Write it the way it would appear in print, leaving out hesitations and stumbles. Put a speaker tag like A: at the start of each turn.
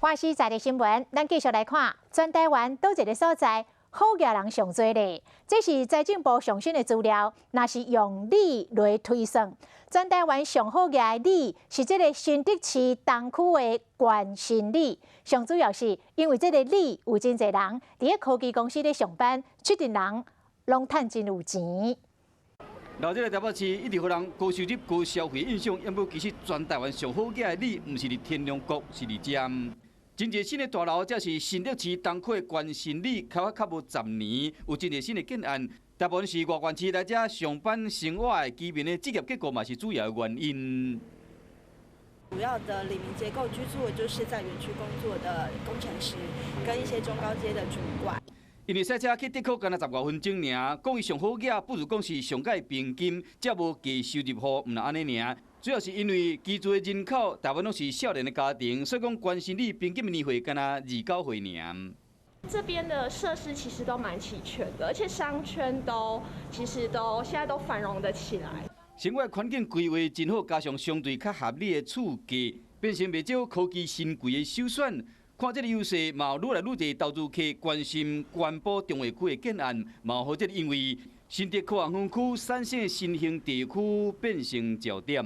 A: 華視在地新聞，咱繼續來看全台灣佗一个所在，好額人上濟咧。這是財政部上新的資料，若是用里來推算，全台灣上好額的里是這个新竹市東區的關新里。上主要是因為這个里有真濟人佇咧科技公司咧上班，出陣人攏趁真有錢。
B: 老這个台北市一直予人高收入、高消費印象，毋過其實全台灣上好額的里，毋是佇天龍國，是佇遮。真濟新的大樓，這是新竹市東區的關新里，開發較無10年，有真濟新的建案。大部分是外縣市來遮上班生活的居民的職業結構嘛，是主要的原因。
C: 主要的里民結構居住的就是在園區工作的工程師，跟一些中高階的主管。
B: 因為賽車去竹科干焦十外分鐘爾，講伊上好額，不如講是上蓋平均，才無低收入戶，毋但按呢爾。主要是因為居住的人口大部分攏是少年的家庭，所以講關新里平均年歲干焦29歲爾。
D: 這邊的設施其實都蠻齊全的，而且商圈都其實都現在都繁榮的起來。
B: 生活環境規劃真好，加上相對較合理的厝價，變成袂少科技新貴的首選。看這个優勢，嘛有愈來愈濟投資客關心關埔重劃區的建案，嘛予這个因為新竹科學園區產生新興地區變成焦點。